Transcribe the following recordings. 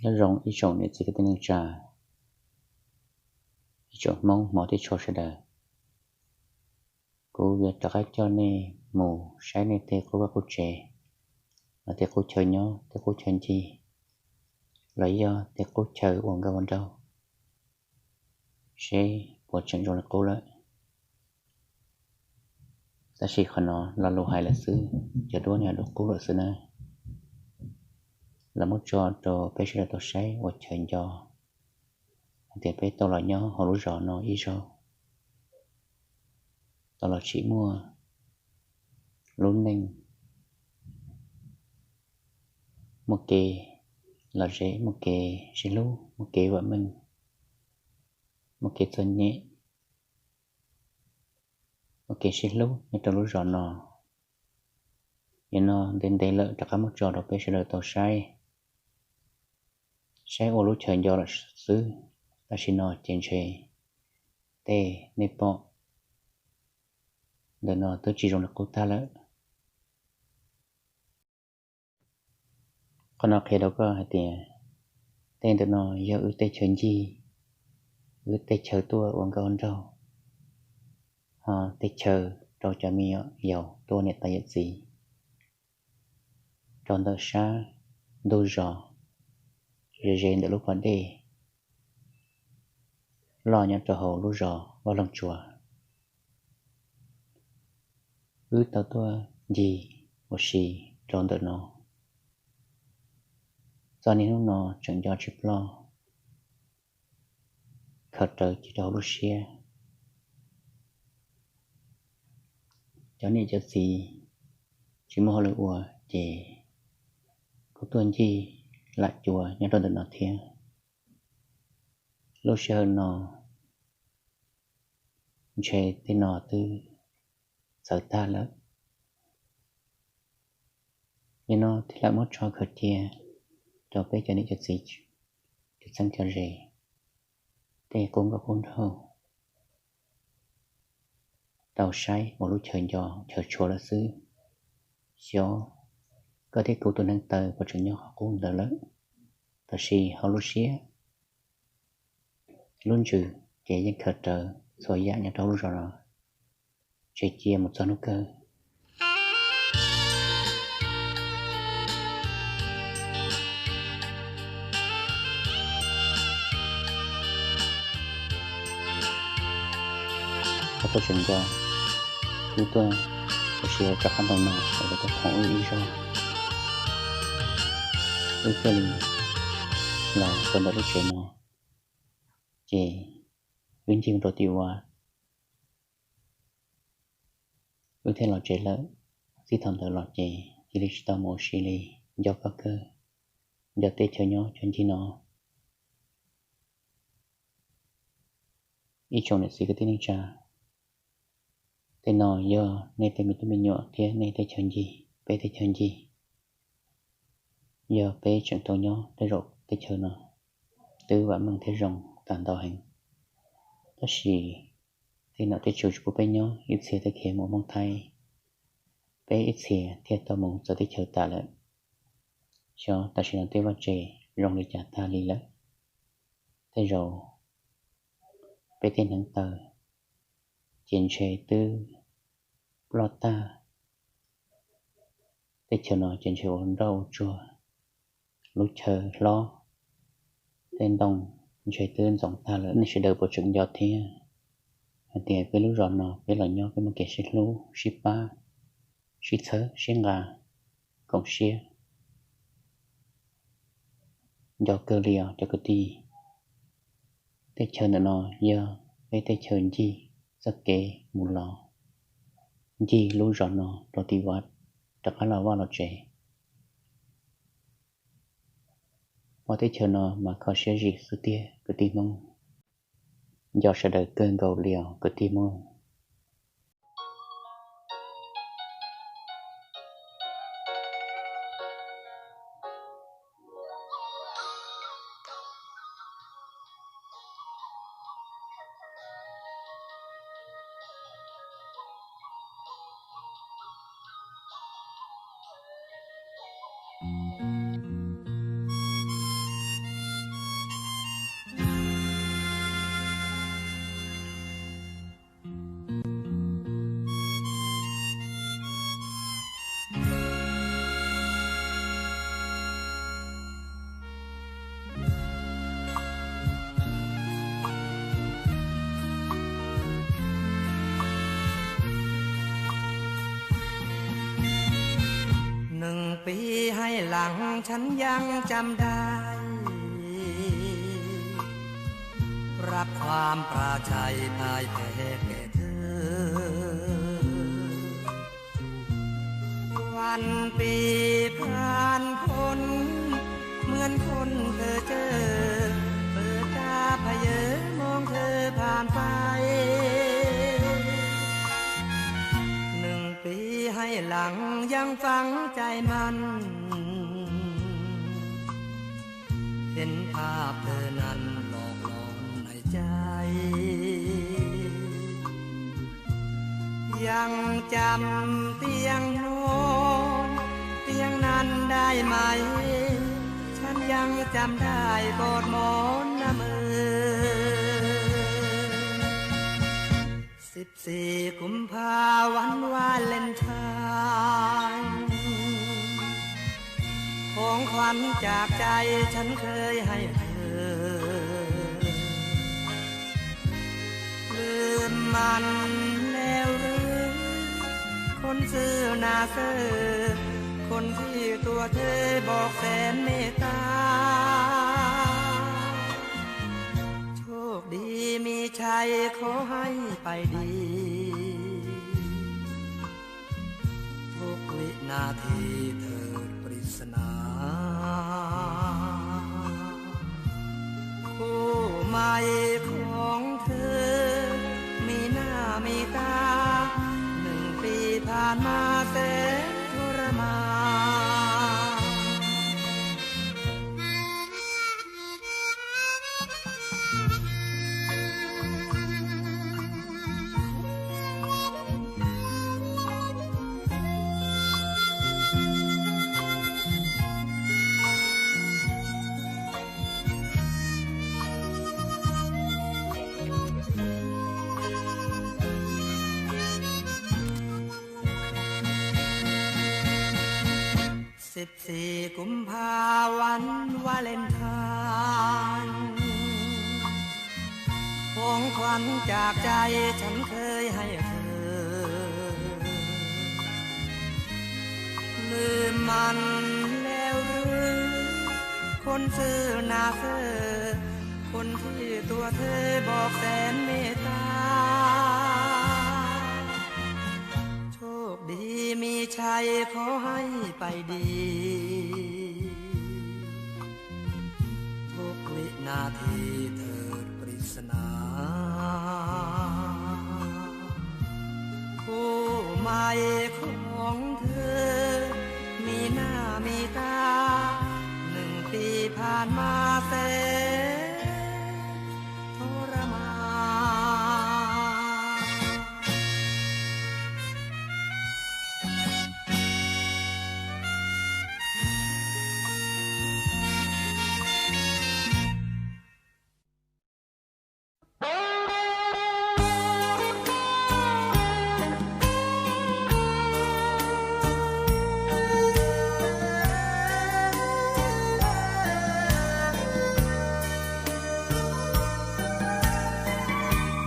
Nyob zoo ib tsoom niam txiv kwv tij neej tsa, ib tsoom Hmoob hmov thiab tshua sawv daws. Kuv yuav rov qab coj nej mus saib nej tej qub vaj qub tsev, los tej qub chaw nyob, tej qub chaw ncig, los yog tej qub chaw ua nkauj ua nraug, seb puas tseem zoo li qub lawm. Tab sis qhov no lo lus hais lawm xwb, cov duab nws dua qub lawm xwb na. Los muab tso rau peb sawv daws tau saib ua chaw nco hais tias peb tau los nyob hauv lub zos no ib zaug, tau los tsim muaj lub neej, muaj kev lom zem, muaj kev sib hlub, muaj kev vam meej, muaj kev txom nyem, muaj kev sib hlub nyob rau lub zos no. Yog no ntev ntev lawm rov qab muab tso rau peb sawv daws tau saib, saib ua lub chaw nco lawm xwb. Tam sim no ces ntshe tej nej pom ntawm no twb tsis zoo li qub tag lawm. Qhov no qhia rau koj hais tias tej ntawm no yog wb tej chaw ncig, wb tej chaw tuaj ua nkauj ua nraug, ho tej chaw rau cov me nyuam yaus tuaj ua niam tais yawm txiv rau ntawm sab ntug zos, ze ze ntawm lub pas dej loj nyob rau hauv lub zos Vaj Loog Tsuas. Wb tau tuaj ncig ua si rau ntawm no, txog niaj hnub no tseem nco tsis ploj, khaws rawv cia rau hauv lub siab. Cov niam cov txiv tsis muaj hauj lwm ua ces kuj tuaj ncig lam cua nyob rau ntawm no thiab. Lub sij hawm no ntshe tej no twb txawv tag lawm. Yog no thiaj lam muab tso khaws cia rau peb cov niam cov txiv, cov txheeb cov ze, tej qub nkauj qub nraug tau saib ua lub chaw nco chaw tshua lawm xwb. Xyov koj thiab kuv tus neev taw puas tseem nyob qhov qub ntawd lawm, tab sis hauv lub siab lub ntsws ces yeej khaws rawv txhua yam nyob rau hauv lub zos no tseg cia mus txog hnub kawg. Koj puas tseem nco wb tuaj ua si hauv rov qab ntoo no es lawv tuaj khoom wb ib zaug, wb thiaj li los rau ntawm lub tsev no, ces wb ncig mus rau tim vaj, wb thiaj los tsev lawm. Txij thaum ntawd los ces cia li tsis tau mus ua si li. Nco koj kawg, nco tej chaw nyob chaw ncig no. Ib tsoom niam txiv kwv tij neej tsa, tej no yog nej tej me tub me nyuam thiab nej tej chaw ncig, peb tej chaw ncig. Yog peb tseem tau nyob tej zaum tej chaw no twb vam meej thiab zoo tag ntau heev. Tab sis tej nom tej tswv tsis pub peb nyob, ib txhia twb khiav mus Hmoob Thaib, peb ib txhia thiaj tau mus txawv teb chaws tas lawm. Xyov tam sim no tej vaj tse zoo li cas tag li lawm. Tej zaum peb tej hneev taw ces ntshe twb ploj tag. Teb chaws no ces ntshe ua nroj ua tsuag, lub chaw hlob, tej ntoo ntshe twb ntxoov tag lawm. Nej sawv daws puas tseem nco thiab hais tias peb lub zos no peb los nyob peb muaj kev sib hlub sib pab, sib txhawb sib nqa, koom siab? Nco kawg li os cov kwv tij. Teb chaws ntawm no yog peb teb chaws ncig txoj kev mus los, ncig lub zos no rau tim vaj, rov qab los vaj los tsev. Pom teb chaws no mas kho siab zim xwb tiag kwv tij Hmoob. Nco sawv daws kawg nkaus li os kwv tij Hmoob. ปีให้หลังฉันยังจำได้ รับความประทับใจพ่ายแพ้แก่เธอ วันปีผ่านพ้น เหมือนคนเพ้อเจ้อ เปิดตาพะเยอมองเธอผ่านไป หนึ่งปีให้หลังยังฝังใจมั่น เห็นภาพเธอนั้นหลอกหลอนในใจ ยังจำเตียงนอน เตียงนั้นได้ไหม ฉันยังจำได้กอดหมอนละเมอ สิบสี่ กุมภาวันวาเลนไทน์ ของขวัญจากใจฉันเคยให้เธอ ลืมมันแล้วหรือ คนซื่อหน้าซื่อ คนที่ตัวเธอบอกแสนเมตตา โชคดีมีชัยขอให้ไปดี ทุกวินาทีเถิดปริศนา คู่ใหม่ของเธอ มีหน้ามีตา หนึ่งปีผ่านมาแสนทรมาน สิบสี่ กุมภาวันวาเลนไทน์ ของขวัญจากใจฉันเคยให้เธอ ลืมมันแล้วหรือ คนซื่อหน้าซื่อ คนที่ตัวเธอบอกแสนเมตตา โชคดีมีชัยขอให้ไปดี ทุกวินาทีเถิดปริศนา คู่ใหม่ของเธอ มีหน้ามีตา หนึ่งปีผ่านมาแสนทรมาน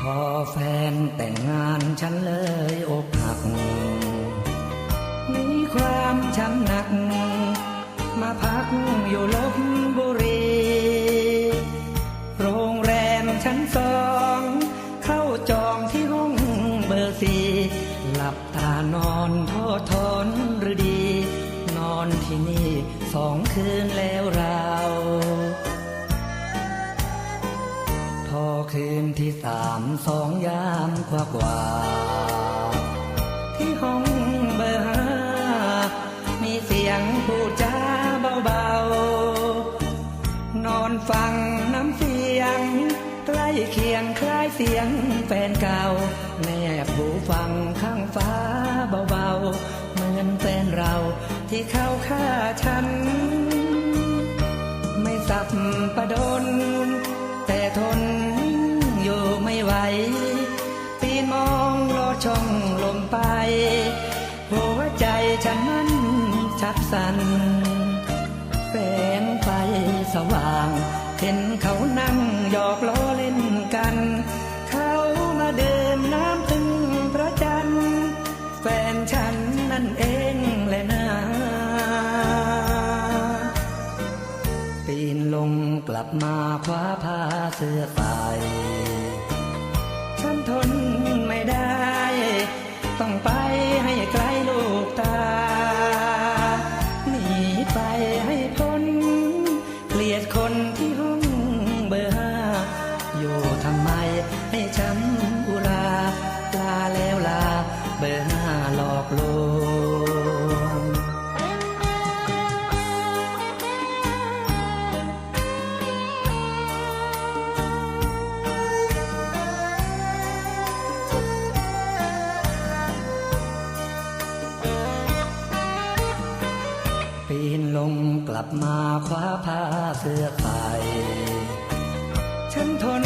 พอแฟนแต่งงานฉันเลยอกหัก มีความช้ำหนัก มาพักอยู่ลพบุรี โรงแรมชั้นสอง เข้าจองที่ห้องเบอร์สี่ หลับตานอนทอดทอนฤดี นอนที่นี่สองคืนแล้วเรา พอคืนที่สามสองยามกว่ากว่าๆ ที่ห้องเบอร์ห้า มีเสียงพูดจาเบาๆ นอนฟังน้ำเสียง ใกล้เคียงคล้ายเสียงแฟนเก่า แนบหูฟังข้างฝาเบาๆ เหมือนแฟนเราที่เขาฆ่าฉัน ไม่สับประดน แต่ทนอยู่ไม่ไหว ปีนมองลอดช่องลมไป หัวใจฉันนั้นชักสั่น แสงไฟสว่าง เห็นเขานั่งหยอกล้อเล่นกัน เขามาดื่มน้ำพึ่งพระจันทร์ แฟนฉันนั่นเองแหละนา กลับมาคว้าผ้าเสื้อใส่ ฉันทนไม่ได้ ต้องไปให้ไกลลูกตา หนีไปให้พ้น เกลียดคนที่ห้องเบอร์ห้า อยู่ทำไมให้ช้ำอุรา ลาแล้วลา เบอร์ห้าหลอกลวง ปีนลงกลับมาคว้าผ้าเสื้อใส่ ฉันทน